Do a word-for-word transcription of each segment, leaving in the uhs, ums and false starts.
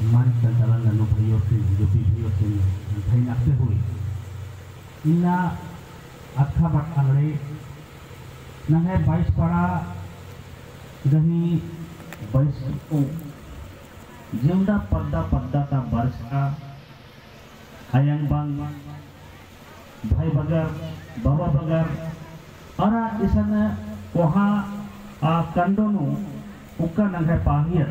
मंच संचालन ननू भइयोसिन, यूपी भइयोसिन, धई नखते हुए। इन्ना अतख़ा बटआलड़े नंग्है बाईस पड़हा गही बाईस को जेवंदा पद्दा पद्दा ता बरचका अयंग बंग भाई बगर, बाबा बगर, अरा इसन कोहा आ कंडो नू उक्का नंग्है पाहियर।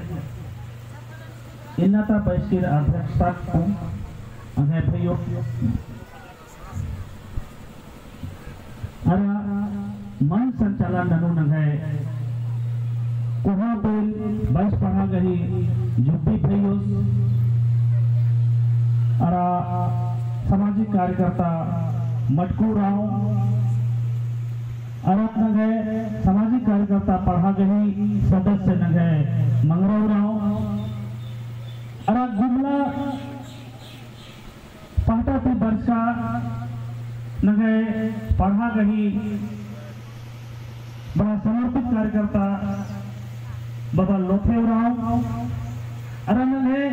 इन्ना ता बाईस की अध्यक्षता को नंग्है भइयो अरा मंच संचालन ननू नंग्है कोहा बेल बाईस पड़हा गही यूपी भइयोस अरा सामाजिक कार्यकर्ता मटकू उराँव अरा नंग्है सामाजिक कार्यकर्ता पड़हा गही सदस्य नंग्है मंगरा उराँव अरा गुमला पहटा ती बरचका नंग्है पड़हा गही बड़ा समर्पित कार्यकर्ता बाबा लोथे उराँव, अरा नंग्है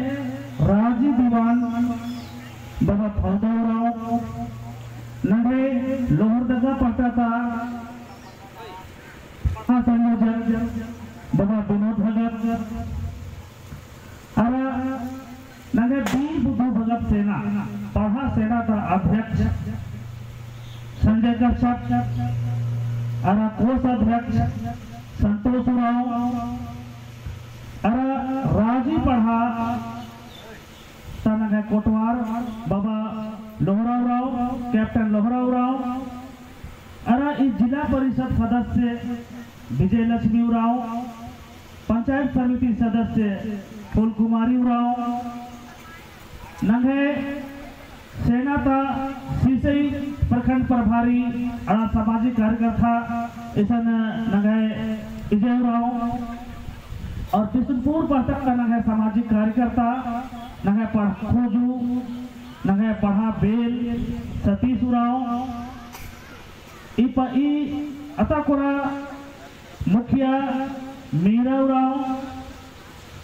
राजी दीवान बाबा फौदा उराँव, नंग्है लोहरदगा पहटा ता पड़हा संयोजक बाबा विनोद भगत, अरा नंग्है वीर बुधु भगत सेना, पड़हा सेना ता अध्यक्ष संजय कश्यप, अरा कोष अध्यक्ष संतोष उराँव, अरा राजी पड़हा ता नंग्है कोटवार बाबा लोहरा उराँव, कैप्टन लोहरा उराँव, अरा ई जिला परिषद सदस्य विजय लक्ष्मी उराँव, पंचायत समिति सदस्य फूल कुमारी उराँव, नंग्है सेना ता सिसई प्रखंड प्रभारी अरा सामाजिक कार्यकर्ता इसन नंग्है विजय उराँव और बिशुनपुर पहटा ता नंग्है सामाजिक कार्यकर्ता नंग्है पड़हा खोजू, नंग्है पड़हा बेल सतीश उराँव, ई प-, ई अता कोरा मुखिया मीरा उराँव,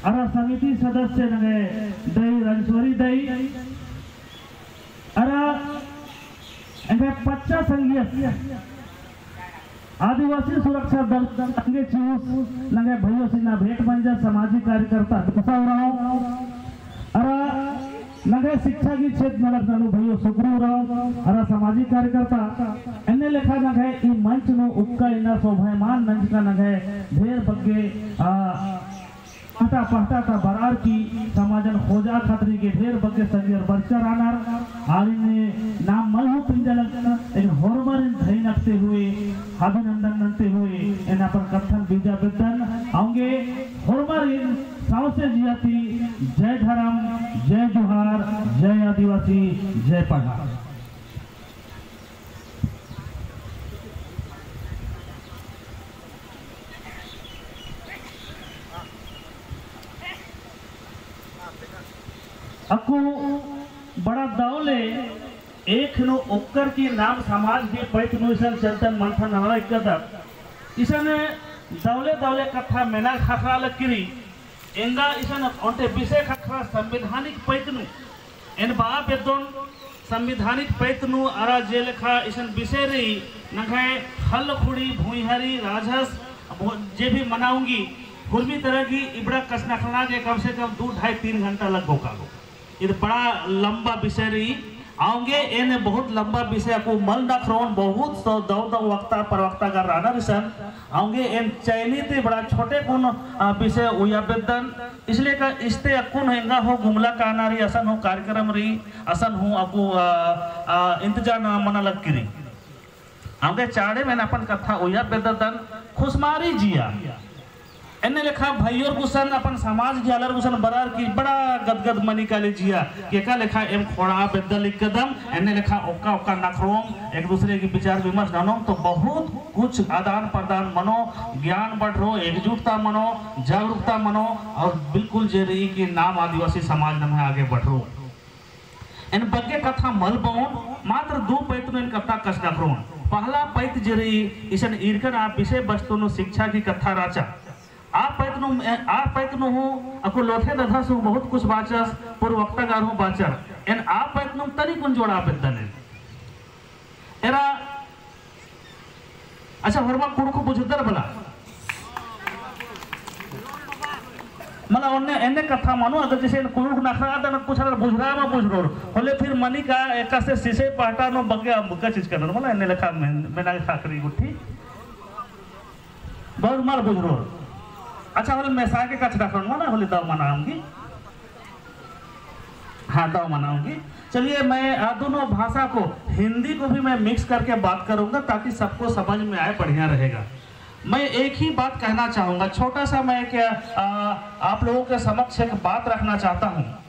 अरा समिति सदस्य नंग्है दई रंजसोरी दई, अरा एंग्है पच्चा संगियस आदिवासी सुरक्षा दल संगे चिउस नंग्है भइयोसिन भेंट मंजा सामाजिक कार्यकर्ता बिरसा उराँव, अरा नंग्है शिक्षा की क्षेत्र नलख ननू भइयो सुकरू उराँव, अरा सामाजिक कार्यकर्ता एन्ने लेखा नंग्है ई मंच नू उक्का इन्ना शोभायमान नंजका नंग्है ढेर बग्गे, आ, पहटा पहटा ता बरअर की समाजन खोजा खतरी गे ढेर बग्गे संगियर बरचा रअनर, आरिन नाम मल हूँ पिंजा लगदन, लेकिन होरमारिन धई नखते हुए, अभिनंदन नन्ते हुए, एन अपन कत्थन बीजा बेद्दन, औंगे होरमारिन सौंसे जिया ती जय धरम, जय जोहार, जय आदिवासी, जय पड़हा। अक्कु बड़ा दव ले एख़ नू ओक्कर की नाम समाज भी पैत नू इसन चलतन मंथन नना इक्कदत। इसन दव ले दव ले कत्था मेना ख़क्खरा लक्की रई। एंगा इसन ओन्टे विषय ख़क्खरा संवैधानिक पैत नू एन बआ बेद्दोन। संवैधानिक पैत नू अरा जे लेखा इसन विषय रई, नंग्है ख़ल्ल ख़ुड़ी, भुइँहरी, राजहस, भो-, जे भी मना ओंगी, हुरमी तरह की इबड़ा कछनखरना गे कम से कम दू ढाई तीन घंटा लग्गो कालो। इद बड़ा लंबा विषय रई। औंगे एन बहुत लंबा विषय अक्कु मल नखरोन, बहुत सौ दव दव वक्ता प्रवक्ता गर रअनर इसन। औंगे एन चैनी ती बड़ा छोटे कुन, आ, विषय उइया बेद्दन। इसलिए का इस्ते अक्कुन एंगा हूँ गुमला काना रई, असन हूँ कार्यक्रम रई, असन हूँ अक्कु, आ, आ, इंतजाम मना लक्की रई। औंगे चाड़े में अपन कत्था उइया बेद्ददन। खुसमारी जिया एन्ने लेखा भइयोर गुसन अपन समाज गे आलर गुसन बरअर की बड़ा गदगद मनी काली जिया कि एका लेखा एम ख़ोंड़हा बेद्दल इक्कदम, एन्ने लेखा ओक्का ओक्का नखरोम, एक दूसरे की विचार विमर्श ननोम तो बहुत कुछ आदान प्रदान मनो, ज्ञान बढ़रो, एकजुटता मनो, जागरूकता मनो और बिल्कुल जे रई कि नाम आदिवासी समाज नम्है आगे बढ़रो। एन बग्गे कत्था मल बओन, मात्र दू पैत नू एन कत्था कछनखरोन। पहला पैत जे रई, इसन ईरकन आ विषय वस्तु नू शिक्षा की कत्था रहचा। आ पैत नू, आ पैत नू हूँ अक्कु लोथे दधस हूँ बहुत कुछ बाचस, पूर्ववक्तागर हूँ बाचर। एन आ पैत नू तनिकुन जोड़ा बेद्दन एन। एरा, अच्छा, होरमा कुँड़ुख़ बुझदर बला। मला ओन्ने, एन्ने कत्था मनो, अगर जैसे एन कुँड़ुख़ नखरा दन कुछ अगर बुझरा मा बुझरोर, होले फिर मनी का एकासे सिसई पहटा नू बग्गे अम्बका चीज करनर, मला एन्ने लेखा मेन-, मेना ख़क्खरी गुट्ठी। बहुत मल बुझरोर। अच्छा, होले मेसा के कछड़ा खड़नवा ना, होले दव मनाऊंगी। हाँ, दव मनाऊंगी। चलिए, मैं, आ, दोनों भाषा को, हिंदी को भी मैं mix करके बात करूंगा, ताकि सबको समझ में आए, बढ़िया रहेगा। मैं एक ही बात कहना चाहूंगा, छोटा सा मैं एक, आ, आप लोगों के समक्ष एक बात रखना चाहता हूँ।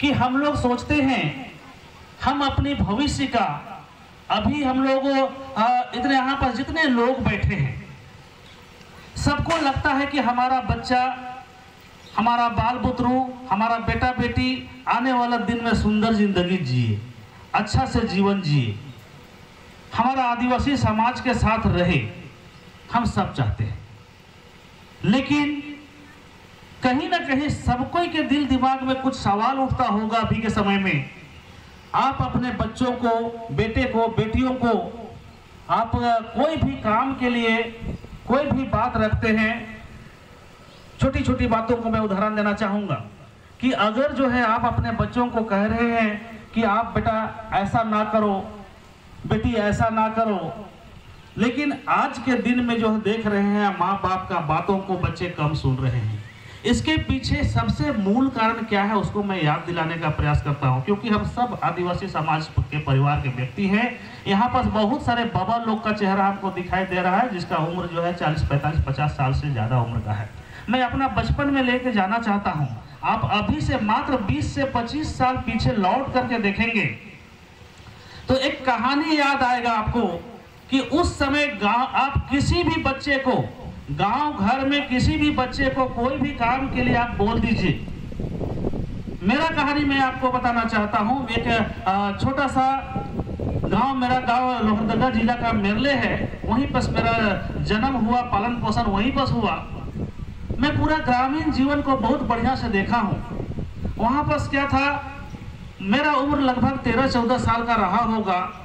कि हम लोग सोचते हैं, हम अपनी भविष्य का, अभी हम लोग, अ, इतने यहाँ पर जितने लोग बैठे हैं, सबको लगता है कि हमारा बच्चा, हमारा बाल बुतरू, हमारा बेटा बेटी आने वाला दिन में सुंदर जिंदगी जिए, अच्छा से जीवन जिए, हमारा आदिवासी समाज के साथ रहे, हम सब चाहते हैं। लेकिन कहीं ना कहीं सब कोई के दिल दिमाग में कुछ सवाल उठता होगा अभी के समय में। आप अपने बच्चों को, बेटे को, बेटियों को, आप कोई भी काम के लिए कोई भी बात रखते हैं, छोटी-छोटी बातों को मैं उदाहरण देना चाहूँगा कि अगर जो है आप अपने बच्चों को कह रहे हैं कि आप बेटा ऐसा ना करो, बेटी ऐसा ना करो, लेकिन आज के दिन में जो हम देख रहे हैं, माँ बाप का बातों को बच्चे कम सुन रहे हैं। इसके पीछे सबसे मूल कारण क्या है, उसको मैं याद दिलाने का प्रयास करता हूँ, क्योंकि हम सब आदिवासी समाज के परिवार के व्यक्ति हैं। यहाँ पास बहुत सारे बाबा लोग का चेहरा हमको दिखाई दे रहा है, जिसका उम्र जो है चालीस, पैंतालीस, पचास साल से ज़्यादा उम्र का है। मैं अपना बचपन में लेके जाना चाहता हूँ। आप अभी से मात्र बीस से पच्चीस साल पीछे लौट करके देखेंगे, तो एक कहानी याद आएगा आपको कि उस समय गांव, आप किसी भी बच्चे को, गांव घर में किसी भी बच्चे को कोई भी काम के लिए आप बोल दीजिए। मेरा कहानी मैं आपको बताना चाहता हूँ। एक, अ, छोटा सा गांव, मेरा गांव लोहरदगा जिला का मेरले है, वहीं पास मेरा जन्म हुआ, पालन पोषण वहीं पास हुआ। मैं पूरा ग्रामीण जीवन को बहुत बढ़िया से देखा हूँ। वहाँ पास क्या था, मेरा उम्र लगभग तेरह चौदह साल का रहा होगा।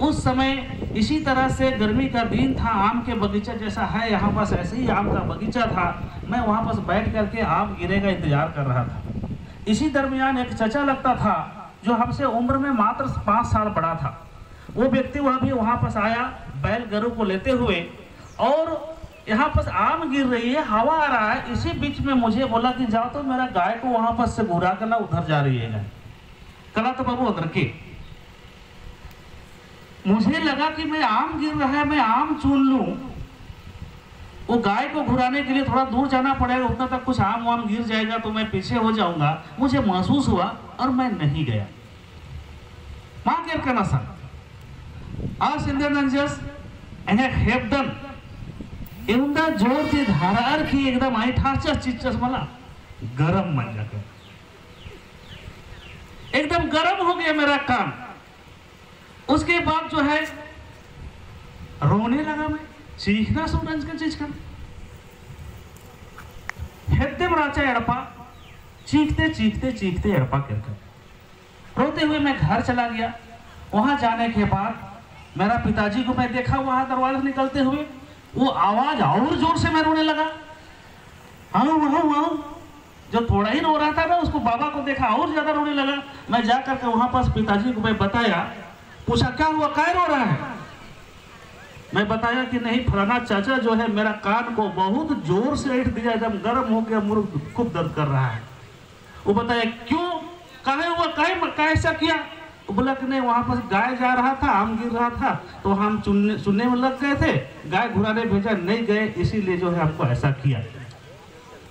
उस समय इसी तरह से गर्मी का दिन था, आम के बगीचा जैसा है यहाँ पास, ऐसे ही आम का बगीचा था। मैं वहाँ पास बैठ करके आम गिरे का इंतजार कर रहा था। इसी दरमियान एक चचा लगता था, जो हमसे उम्र में मात्र पाँच साल बड़ा था। वो व्यक्ति वह भी वहाँ पास आया, बैल गरु को लेते हुए, और यहाँ पास आम गिर रही है, हवा आ रहा है। इसी बीच में मुझे बोला कि जाओ तो मेरा गाय को वहाँ पास से घुरा के ला, उधर जा रही है गाय। कला तो बाबू उधर के। मुझे लगा कि मैं आम गिर रहा है, मैं आम चुन लूं। वो गाय को घुराने के लिए थोड़ा दूर जाना पड़ेगा, उतना तक कुछ आम वाम गिर जाएगा तो मैं पीछे हो जाऊंगा। मुझे महसूस हुआ और मैं नहीं गया। मा केरकन असन। आ सिंदे नंजस, एंगे खेपदन, एवंदा जोर ती धारार की एकदम आई ठारचस चिच्चस मला, गरम मंजा कर। एकदम गरम हो गया मेरा कान। उसके बाद जो है, रोने लगा मैं, चीखना शुरू रंज का चीज का। हेद्दे में राचा एड़पा, चीखते, चीखते, चीखते एड़पा केरकन। रोते हुए मैं घर चला गया। वहां जाने के बाद मेरा पिताजी को मैं देखा वहां दरवाजे से निकलते हुए, वो आवाज और जोर से मैं रोने लगा। हाँ, हाँ, हाँ। जो थोड़ा ही रो रहा था ना, उसको बाबा को देखा और ज्यादा रोने लगा। मैं जा करके वहां पास पिताजी को मैं बताया, पूछा, "क्या हुआ, काय रो रहा है?" मैं बताया कि नहीं, फलाना चाचा जो है मेरा कान को बहुत जोर से ऐंठ दिया, एकदम गर्म हो गया, मुर खूब दर्द कर रहा है। वो बताया, "क्यों, काहे हुआ, काहे म-, काहे ऐसा किया?" वो बोला कि नहीं, वहाँ पर गाय जा रहा था, आम गिर रहा था, तो हम चुनने, चुनने में लग गए थे, गाय घुराने भेजा, नहीं गए, इसीलिए जो है हमको ऐसा किया।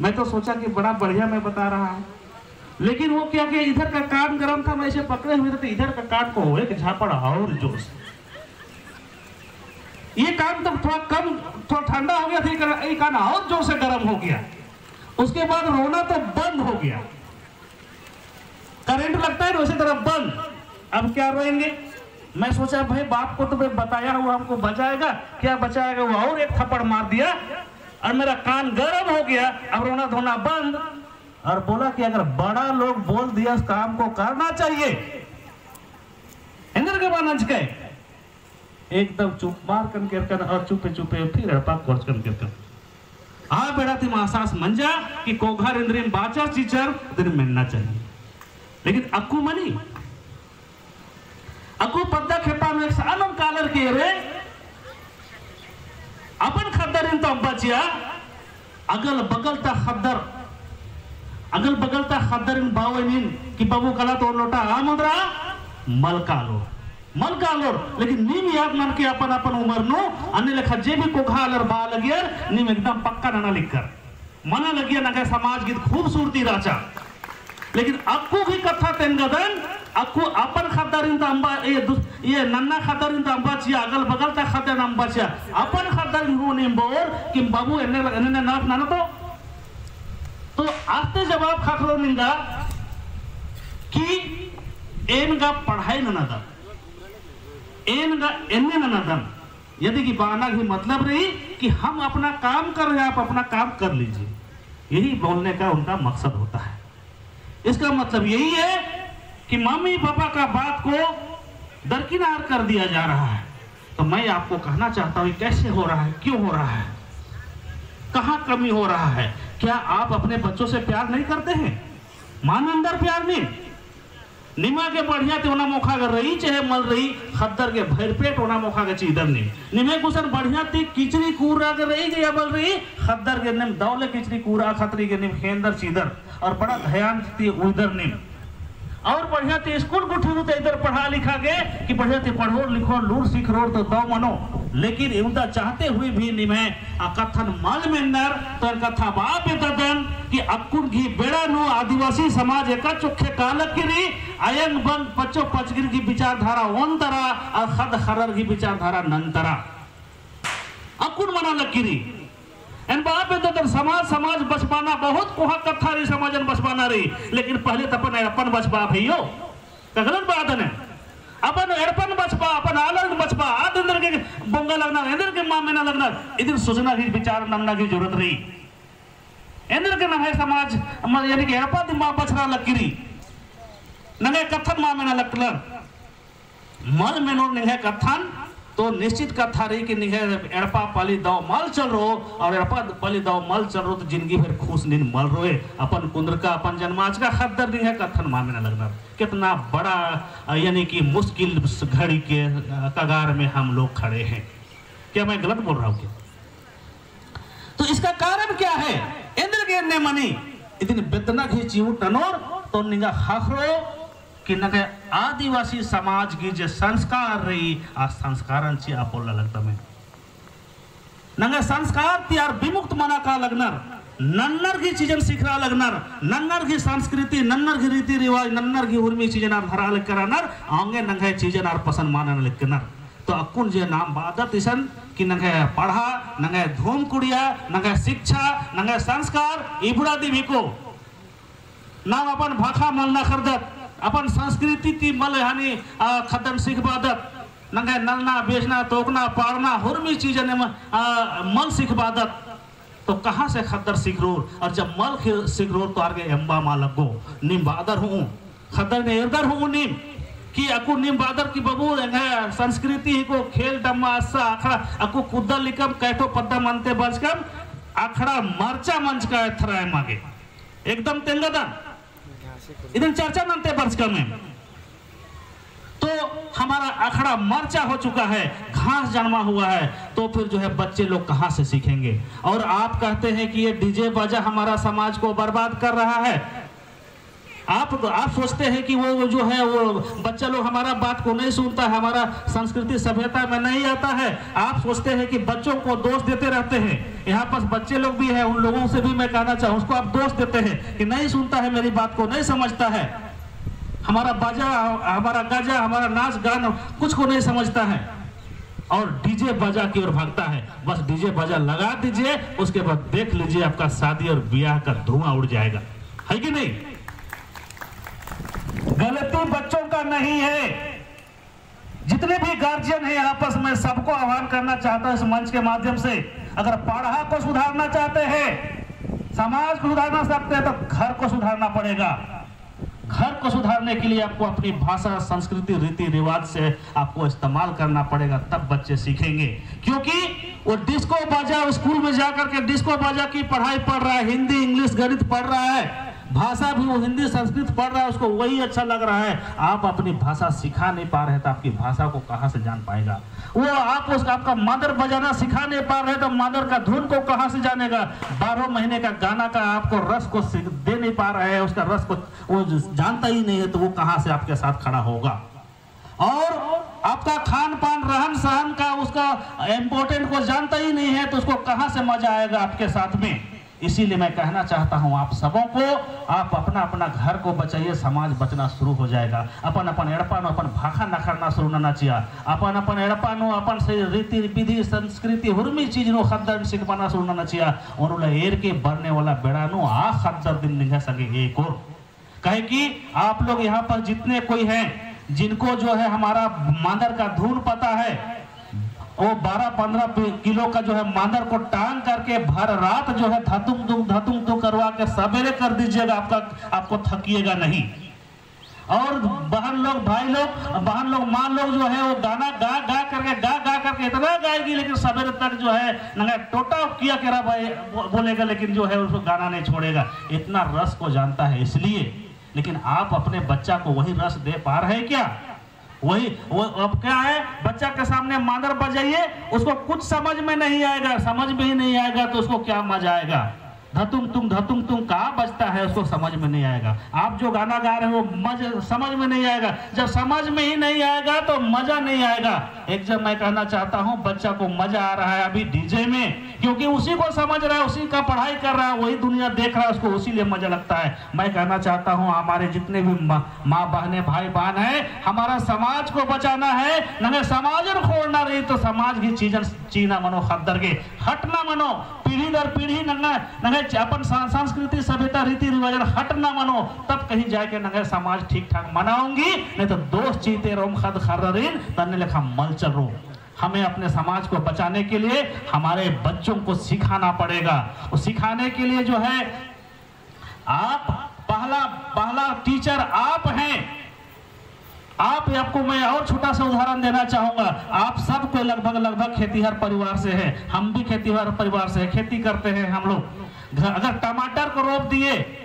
मैं तो सोचा कि बड़ा बढ़िया मैं बता रहा हूँ, लेकिन वो क्या किया, इधर का कान गर्म था, मैं इसे पकड़े हुए थे, तो इधर का कान को एक झापड़ और जोर से। ये कान तो थोड़ा कम, थोड़ा ठंडा हो गया था, ये कान, ये कान और जोर से गर्म हो गया। उसके बाद रोना तो बंद हो गया। करंट लगता है ना, उसी तरह बंद। अब क्या रोएंगे? मैं सोचा, भाई, बाप को तो मैं बताया हुआ हमको बचाएगा, क्या बचाएगा? वो और एक थप्पड़ मार दिया। और मेरा कान गर्म हो गया, अब रोना धोना बंद। और बोला कि अगर बड़ा लोग बोल दिया, उस काम को करना चाहिए। एन्देरगे बआ नंजकय, एकदम चुप मारकन केरकन और चुपे चुपे फिर एड़पा कोरचकन केरकन। आ बेड़ा तिम एहसास मंजा कि कोघार एन्देरिम बाचर चिचर, एन्देरिम मेन्ना चाहिए। लेकिन अक्कु मनी, अक्कु पद्दा खेप्पा नू एकसानम कालर की एरे, अपन ख़द्दारिन तो अम्बा चिआ, अगल बगल ता ख़द्दर, अगल बगल ता ख़द्दारिन बआ ओय नीन कि बाबू कला तो लोटा आ मुंदरा, मल कालोर, मल कालोर। लेकिन नीम याद ननके अपन अपन उमर नू, अन्ने लेखा जे भी कोघा आलर बआ लगियर, नीम एकदम पक्का नना लिक्कर। मना लगिया नंग्है समाज गही खूबसूरती रहचा। लेकिन अक्कु गही कत्था तेंगदन, अक्कु अपन ख़द्दारिन ता अम्बा, ये दुस-, ये नन्ना ख़द्दारिन ता अम्बा चिआ, अगल बगल ता ख़द्दारिन अम्बा चिआ, अपन ख़द्दारिन हूँ नीम बओर कि बाबू एन्ने ल-, एन्ने नलख नना तो? तो आस्ते जवाब ख़क्खरो निंगा कि एन गा पढ़ाई ननादन, एन गा एन्ने ननादन। यदि कि बअना गही मतलब रई कि हम अपना काम कर रहे हैं, आप अपना काम कर लीजिए, यही बोलने का उनका मकसद होता है। इसका मतलब यही है कि मम्मी पापा का बात को दरकिनार कर दिया जा रहा है। तो मैं आपको कहना चाहता हूँ, ये कैसे हो रहा है, क्यों हो रहा है, कहाँ कमी हो रहा है? क्या आप अपने बच्चों से प्यार नहीं करते हैं? मल नन्दर प्यार नीम। निमा गे बढ़िया ती ओना मोखा गे रई चहे मल रई, ख़द्दर गे भइर पेट ओना मोखा गे चिअदर नीम। निम्है गुसन बढ़िया ती किचरी कूरा गे रई गे या मल रई, ख़द्दर गे नीम दव ले किचरी कूरा ख़तरी गे नीम खेंदर चिअदर और बड़ा ध्यान ती उइदर नीम। और बढ़िया ती स्कूल गुट्ठी नू तइदर पढ़ा लिखा गे कि बढ़िया ती पढ़ोर लिखोर लूर सिखरोर तो दव मनो, लेकिन एवंदा चाहते हुए भी निम्है आ कत्थन मल मेन्नर, तो एन कत्था बआ बेद्ददन कि अक्कुन गही बेड़ा नू आदिवासी समाज एका चोखे कालक किरी, अयंग बंग पच्चो पचगिर गही विचारधारा ओन तरा, और ख़द्द ख़र्रर गही विचारधारा नन तरा। अक्कुन मना लग किरी। एन बआ बेद्ददन समाज, समाज बछाबअना बहुत कोहा कत्था रई, समाजन बछाबअना रई, लेकिन पहले तो अपन, अपन बछाबआ भइयो। का गलत बात है ना? अपन एड़पन बछाबआ, अपन आलरन बछाबआ, आद एन्देरगे बोंगा लगनर, एन्देरगे मल मेना लगनर, इदिन सोचना गही विचार नन्ना गही जरूरत रई। एन्देरगे नम्है समाज, म-, यानी कि एड़पा दिम बछरा लग किरी। नंग्है कत्थन मल मेना लगनर। मल मेनोर निंग्है कत्थन, तो निश्चित कत्था रई कि निंग्है एड़पा पल्ली दव मल चलरो, और एड़पा पल्ली दव मल चलरो तो जिनगी भर खुश नीन मल रओय। अपन कुन्दरका, अपन जनमाचका ख़द्दर निंग्है कत्थन मल मेना लगनर। कितना बड़ा, अ, यानी कि मुश्किल घड़ी के, अ, कगार में हम लोग खड़े हैं। क्या मैं गलत बोल रहा हूँ क्या? तो इसका कारण क्या है? एन्देरगे एन्ने मनी, इदिन बेद्दना गही चिहुट ननोर, तो निंगा ख़क्खरो कि नंग्है आदिवासी समाज गही जे संस्कार रई, आ संस्कारन चिआ पोल्ला लगदम। नंग्है संस्कार ती आर विमुक्त मना का लगनर, नन्नर गही चीजन सिखरा लगनर, नन्नर गही संस्कृति, नन्नर गही रीति रिवाज, नन्नर गही उर्मी चीजन आर धरा लग करनर, औंगे नंग्है चीजन आर पसंद मल नना लगनर। तो अक्कुन जे नाम बअदत इसन कि नंग्है पड़हा, नंग्है धूम कुड़िया, नंग्है शिक्षा, नंग्है संस्कार, इबड़ा दिम हिको। नाम अपन भाखा मल नखरदत, अपन संस्कृति ती मल हानी, आ, ख़द्दन सिखबादत, नंग्है नलना, बेचना, तोकना, पाड़ना, हुरमी चीजन एम, आ, मल सिखबादत। तो कहाँ से ख़द्दर सिखरोर? और जब मल खि-, सिखरोर तो आर गे एम्बा मल लग्गो, नीम बअदर हूँ, ख़द्दर ने एरदर हूँ नीम, कि अक्कु नीम बअदर कि बाबू एंग्है संस्कृति हिको खेल डम्मा अस्सा अखड़ा, अक्कु कुद्दा लिकम कैठो पद्दा मनते बरचकम, अखड़ा मरचा मंजका एथरा एमा गे। एकदम तेंगदन। इदन चर्चा नन्ते बरचकम एम। तो हमारा अखड़ा मरचा हो चुका है, घास जन्मा हुआ है, तो फिर जो है बच्चे लोग कहाँ से सीखेंगे? और आप कहते हैं कि ये डीजे बाजा हमारा समाज को बर्बाद कर रहा है। आप, आप सोचते हैं कि वो, वो जो है, वो बच्चा लोग हमारा बात को नहीं सुनता है, हमारा संस्कृति सभ्यता में नहीं आता है। आप सोचते हैं कि बच्चों को दोष देते रहते हैं। यहाँ पास बच्चे लोग भी हैं, उन लोगों से भी मैं कहना चाहूँ, उसको आप दोष देते हैं कि नहीं सुनता है मेरी बात को, नहीं समझता है, हमारा बाजा, हमारा गाजा, हमारा नाच गान कुछ को नहीं समझता है और डीजे बाजा की ओर भागता है। बस डीजे बाजा लगा दीजिए, उसके बाद देख लीजिए आपका शादी और ब्याह का धुआं उड़ जाएगा, है कि नहीं? गलती बच्चों का नहीं है। जितने भी गार्जियन हैं, आपस में सबको आह्वान करना चाहता हूं इस मंच के माध्यम से, अगर पड़हा को सुधारना चाहते हैं, समाज को सुधारना चाहते हैं, तो घर को सुधारना पड़ेगा। घर को सुधारने के लिए आपको अपनी भाषा, संस्कृति, रीति रिवाज से आपको इस्तेमाल करना पड़ेगा, तब बच्चे सीखेंगे। क्योंकि वो डिस्को बाजा, स्कूल में जा करके डिस्को बाजा की पढ़ाई पढ़ रहा है, हिंदी, इंग्लिश, गणित पढ़ रहा है, भाषा भी वो हिंदी, संस्कृत पढ़ रहा है, उसको वही अच्छा लग रहा है। आप अपनी भाषा सिखा नहीं पा रहे, तो आपकी भाषा को कहाँ से जान पाएगा? वो आप उस, आपका मांदर बजाना सिखा नहीं पा रहे, तो मांदर का धुन को कहाँ से जानेगा? बारह महीने का गाना का आपको रस को सीख, दे नहीं पा रहे हैं, उसका रस को वो जानता ही नहीं है, तो वो कहाँ से आपके साथ खड़ा होगा? और आपका खान पान, रहन सहन का, उसका important को जानता ही नहीं है, तो उसको कहाँ से मजा आएगा आपके साथ में? इसीलिए मैं कहना चाहता हूँ आप सबों को, आप अपना अपना घर को बचाइए, समाज बचना शुरू हो जाएगा। अपन अपन एड़पा नू अपन भाखा नखरना शुरू नना चिआ, अपन अपन एड़पा नू अपन से रीति विधि, संस्कृति, हुरमी चीज नू ख़द्दर सिखबाना शुरू नना चिआ। और उला एर के बरने वाला बेड़ा नू आ ख़द्दर दिम निंग्है संगे एकोर। कहे कि आप लोग यहाँ पर जितने कोई हैं, जिनको जो है हमारा मांदर का धुन पता है, वो बारह पन्द्रह पि-, किलो का जो है मांदर को टांग करके भर रात जो है धतुम दुम, धतुम दुम करवा के सवेरे कर दीजिएगा, आपका, आपको थकिएगा नहीं। और बहन लोग, भाई लोग, बहन लोग, माँ लोग जो है वो गाना गा, गा करके, गा, गा करके इतना गाएगी, लेकिन सवेरे तक जो है नंगा टोटा किया केरा भाई बो-, बोलेगा, लेकिन जो है उसको गाना नहीं छोड़ेगा। इतना रस को जानता है इसलिए। लेकिन आप अपने बच्चा को वही रस दे पा रहे हैं क्या? वही, वो अब क्या है, बच्चा के सामने मांदर बजाइए, उसको कुछ समझ में नहीं आएगा, समझ में ही नहीं आएगा तो उसको क्या मजा आएगा? धतुंग तुंग, धतुंग तुंग कहाँ बजता है, उसको समझ में नहीं आएगा। आप जो गाना गा रहे हो, मज-, समझ में नहीं आएगा। जब समझ में ही नहीं आएगा, तो मजा नहीं आएगा। एक जब मैं कहना चाहता हूँ, बच्चा को मजा आ रहा है अभी DJ में, क्योंकि उसी को समझ रहा है, उसी का पढ़ाई कर रहा है, वही दुनिया देख रहा है, उसको उसी लिए मजा लगता है। मैं कहना चाहता हूँ, हमारे जितने भी माँ, माँ बहनें, भाई बहन हैं, हमारा समाज को बचाना है, नंगे समाजन खोड़ना रई, तो समाज की चीजन चीना मनो, ख़द्दर गे हटना मनो, पीढ़ी दर पीढ़ी नंगा, नंगा च-, अपन सं-, संस्कृति, सभ्यता, रीति रिवाजन हटना मनो, तब कहीं जाके नंगा समाज ठीक ठाक मना ओंगी, नहीं तो दोस्त चीते रोम ख़द्द ख़र्ररिन, तन्ने लेखा मल चल रो। हमें अपने समाज को बचाने के लिए हमारे बच्चों को सिखाना पड़ेगा। और सिखाने के लिए जो है आप पहला, पहला teacher आप हैं। आप, आपको मैं और छोटा सा उदाहरण देना चाहूँगा। आप सब कोई लगभग, लगभग खेतिहर परिवार से है, हम भी खेतिहर परिवार से है, खेती करते हैं हम लोग। घ-, अगर टमाटर को रोप दिए,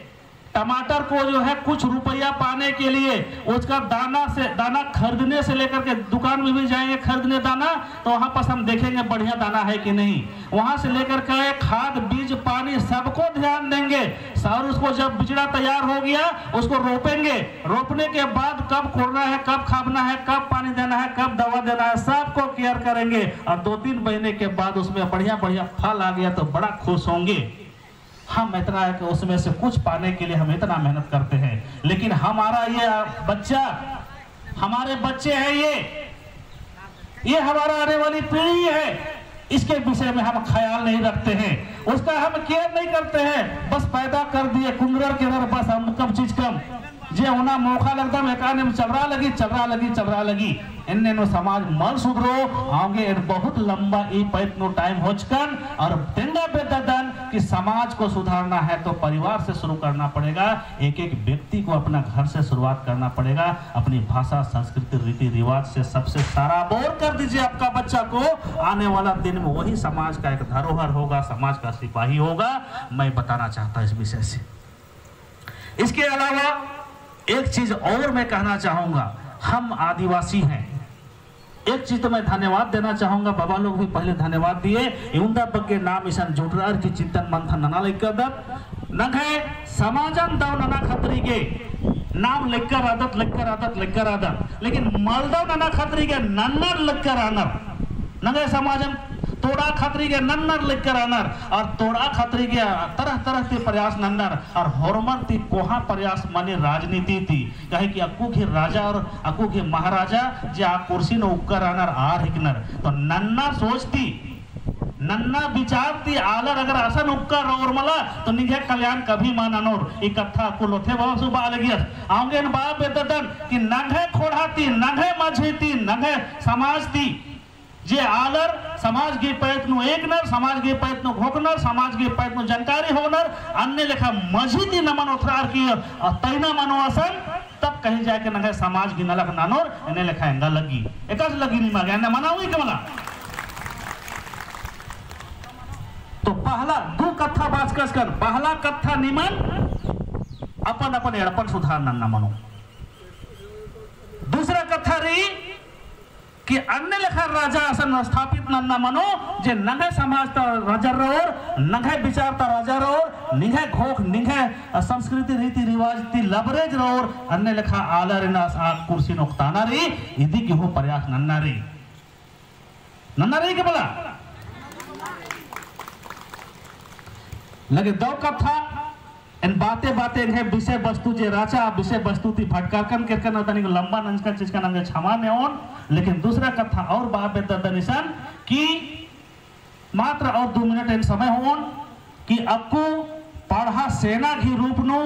टमाटर को जो है कुछ रुपया पाने के लिए उसका दाना से, दाना खरीदने से लेकर के दुकान में भी जाएंगे खरीदने दाना, तो वहाँ पर हम देखेंगे बढ़िया दाना है कि नहीं। वहाँ से लेकर के खाद, बीज, पानी सबको ध्यान देंगे। और उसको जब बिचड़ा तैयार हो गया, उसको रोपेंगे। रोपने के बाद कब कोड़ना है, कब खाबना है, कब पानी देना है, कब दवा देना है, सबको care करेंगे। और दो तीन महीने के बाद उसमें बढ़िया बढ़िया फल आ गया तो बड़ा खुश होंगे। हम इतना है कि उसमें से कुछ पाने के लिए हम इतना मेहनत करते हैं, लेकिन हमारा ये बच्चा, हमारे बच्चे हैं ये, ये हमारा आने वाली पीढ़ी है, इसके विषय में हम ख्याल नहीं रखते हैं, उसका हम care नहीं करते हैं। बस पैदा कर दिए कुंदरर केरर, बस हम कम चीज कम जे ओना मोखा लगदम एकानेम चलरा लगी, चलरा लगी, चलरा लगी। एन्ने नू समाज मल सुधरो, औंगे एन बहुत लंबा ई पैत नू time होचकन और तेंगा बेद्ददन कि समाज को सुधारना है तो परिवार से शुरू करना पड़ेगा। एक एक व्यक्ति को अपना घर से शुरुआत करना पड़ेगा। अपनी भाषा, संस्कृति, रीति रिवाज से सबसे सराबोर कर दीजिए आपका बच्चा को। आने वाला दिन में वही समाज का एक धरोहर होगा, समाज का सिपाही होगा। मैं बताना चाहता इस विषय से। इसके अलावा एक चीज और मैं कहना चाहूँगा, हम आदिवासी हैं, एक चीज तो मैं धन्यवाद देना चाहूँगा, बाबा लोग भी पहले धन्यवाद दिए, इवंदा बग्गे नाम इसन जुटरार की चिंतन मंथन नना लग्गदत, नंग्है समाजन दव नना खतरी गे नाम लग्गर आदत, लग्गर आदत, लग्गर आदत, लेकिन मलदव नना खतरी गे नन्नर लग्गर आनर। नंग्है समाजन तोड़ा खतरी गे नन्नर लग्गर आनर, और तोड़ा खतरी गे तरह तरह ती प्रयास नन्नर, और होरमर ती कोहाँ प्रयास मनी राजनीति ती, काहे कि अक्कु घी राजा और अक्कु घी महाराजा जे आ कुर्सी नू उक्कर आनर आर हिकनर, तो नन्ना सोच ती, नन्ना विचार ती आलर अगर असन उक्कर रओर मला, तो निंग्है कल्याण कभी मल ननोर। ई कत्था अक्कु लोथे बाबा सु बआ लगियस। औंगे एन बआ बेद्ददन कि नंग्है खोंड़हा ती, नंग्है मझी ती, नंग्है समाज ती, जे आलर समाज गही पैत नू एकनर, समाज गही पैत नू घोखनर, समाज गही पैत नू जानकारी होनर, अन्ने लेखा मझी ती नमन ओथरार की, अ, तैना मनो असन, तब कहीं जाके नंग्है समाज गही नलख ननोर, एन्ने लेखा एंगा लग्गी। एकासे लग्गी निमा गे, एन्ने मना हुई के मला? तो पहला दू कत्था बाचकस कन, पहला कत्था निमन अपन अपन एड़पन सुधार नन्ना मनो। दूसरा कत्था रई कि अन्ने लेखा राजा असन स्थापित नन्ना मनो, जे नंग्है समाज ता राजा रओर, नंग्है विचार ता राजा रओर, निंग्है घोख, निंग्है संस्कृति रीति रिवाज ती लबरेज रओर, अन्ने लेखा आलर एन आ कुर्सी नू ओक्ताना रई, इदी गे हूँ प्रयास नन्ना रई। नन्ना रई के मला? लगे दौ कत्था, एन बाते बाते एंग्है विषय वस्तु जे रहचा, विषय वस्तु ती भटकारकन केरकन तनिक लंबा नंजकन चिचकन एंग्है क्षमा नेओन, लेकिन दूसरा कत्था और बआ बेद्ददन इसन कि मात्र और दू मिनट एन समय होओन कि अक्कु पड़हा सेना गही रूप नू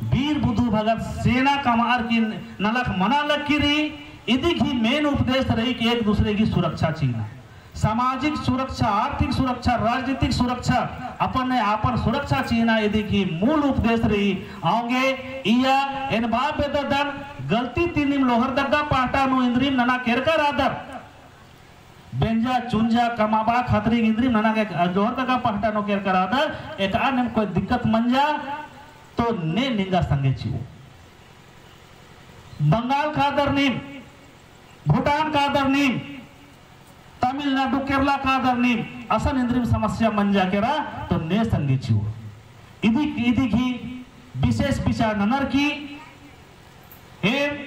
वीर बुधु भगत सेना कमअर की नलख मना लग्गी रई, इदी गही main उपदेश रई कि एक दूसरे गही सुरक्षा चिअना। सामाजिक सुरक्षा, आर्थिक सुरक्षा, राजनीतिक सुरक्षा, अपन ने आपन सुरक्षा चिअना इदी गही मूल उपदेश रई। औंगे इया एन बआ बेद्ददन गलती ती नीम लोहरदगा पहटा नू इन्द्रिम नना केरका रअदर, बेंजा चुंजा कमाबआ खतरी इन्द्रिम नना गे लोहरदगा पहटा नू केरका रअदर, एकआ नीम कोई दिक्कत मंजा तो ने निंगा संगे चिओ। बंगाल कादर नीम, भूटान कादर नीम, तमिलनाडु, केरला कादर नीम, असन इन्द्रिम समस्या मंजा केरा तो ने संगे चिओ। इदी, इदी गही विशेष विचार ननर की एन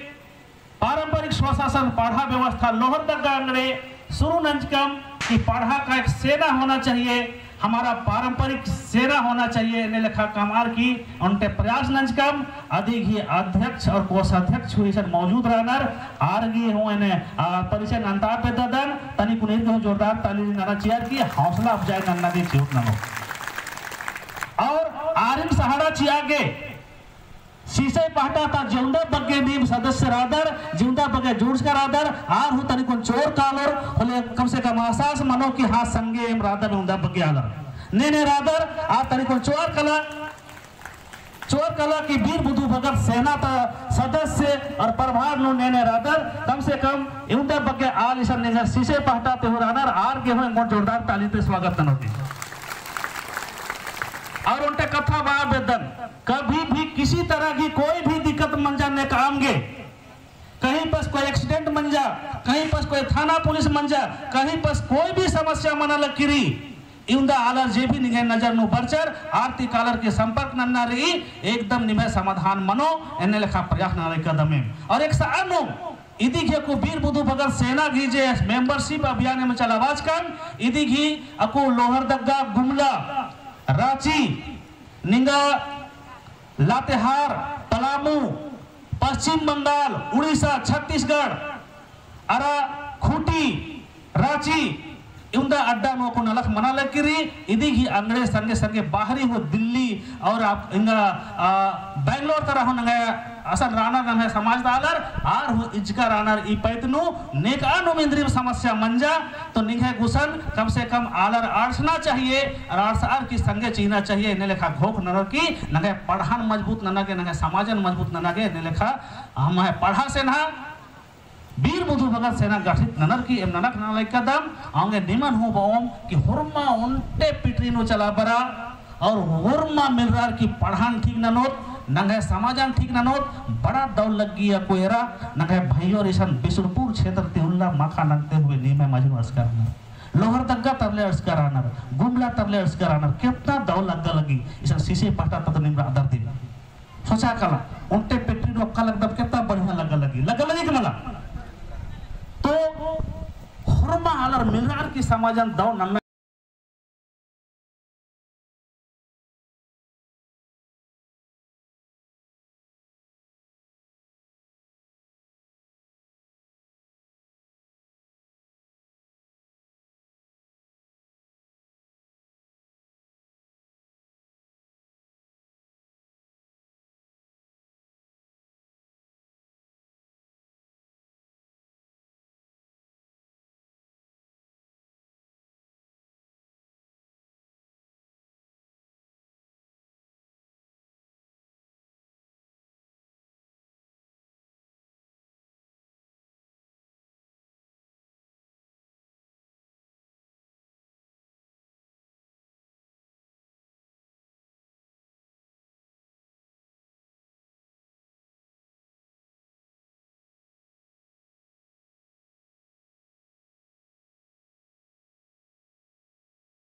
पारंपरिक स्वशासन पड़हा व्यवस्था लोहरदगा अंगड़े शुरू नंजकम कि पड़हा का एक सेना होना चाहिए, हमारा पारंपरिक सेना होना चाहिए, एन्ने लेखा कमअर की ओन्टे प्रयास नंजकम। अदी गही अध्यक्ष और कोषाध्यक्ष हूँ इसन मौजूद रअनर, आर गही हूँ एन्ने, आ, परिचय नन्ता बेद्ददन, तनिकुन ईर गे हूँ जोरदार ताली नना चिअर की हौसला अफजाई नन्ना गे चिहुट ननो। और आरिन सहारा चिआ गे, सिसई पहटा ता जेवंदा बग्गे नीम सदस्य रअदर, जेवंदा बग्गे जुड़चका रअदर, आर हूँ तनिकुन चोर कालोर, होले कम से कम एहसास मनो कि हाँ संगे एम रअदर एवंदा बग्गे आलर। ने ने रअदर, आर तनिकुन चोर कला, चोर कला कि वीर बुधु भगत सेना ता सदस्य और प्रभार नू ने ने रअदर, कम से कम एवंदा बग्गे आल इसन निंग्है सिसई पहटा ती हूँ रअनर, आर गे हूँ एंगोन जोरदार ताली ती स्वागत ननोत। और ओन्टे कत्था बआ बेद्दन, कभी भी किसी तरह की कोई भी दिक्कत मंजा नेकअम गे, कहीं पस कोई accident मंजा, कहीं पस कोई थाना पुलिस मंजा, कहीं पस कोई भी समस्या मना लगी रई, एवंदा आलर जे भी निंग्है नजर नू बरचर, आर ती कालर की संपर्क नन्ना रई, एकदम निम्है समाधान मनो, एन्ने लेखा प्रयास नना लगी कदम एम। और एकसन नू, इदी गही अक्कु वीर बुधु भगत सेना गही जे membership अभियान एम चलाबाचकन, इदी गही अक्कु लोहरदगा, गुमला, राँची, निंगा लातेहार, पलामू, पश्चिम बंगाल, उड़ीसा, छत्तीसगढ़, अरा खूंटी, राँची, एवंदा अड्डा नू अक्कु नलख मना लगी रई, इदी गही अंगड़े संगे संगे बाहरी हूँ दिल्ली और आप एंगा, आ, बैंगलोर तरा हूँ नंग्है असन रअनर नंग्है समाज ता आलर, आर हूँ इजका रअनर ई पैत नू, नेकआ नू इन्द्रिम समस्या मंजा, तो निंग्है गुसन कम से कम आलर अंड़सना चाहिए, और अंड़सअर की संगे चिअना चाहिए, एन्ने लेखा घोख ननर की नंग्है पड़हन मजबूत नना गे, नंग्है समाजन मजबूत नना गे, एन्ने लेखा हम्है पड़हा सेना वीर बुधु भगत सेना गठित ननर की एम नलख नना लगी कदम, औंगे निमन हूँ बओम कि होरमा ओन्टे पिटरी नू चला बरा, और होरमा मिलरार की पड़हन ठीक ननोत, नंग्है समाजन ठीक ननोत, बड़ा दौ लग्गी अक्कु एरा, नंग्है भइयोर इसन बिसुरपुर क्षेत्र ती उल्ला माखा नंगते हुए नीम मझी नू अंड़सका रअनर। लोहरदगा तरले अंड़सका रअनर, गुमला तरले अंड़सका रअनर, केतना दौ लग्गा लग्गी, इसन सिसई पहटा ता तो नीम रअदर दिम। सोचा कला, ओन्टे पिटरी नू ओक्का लगदम केतना बढ़िया लग्गा लग्गी, लग्गा लग्गी के मला? तो होरमा आलर मिलरार की समाजन दौ नन्ना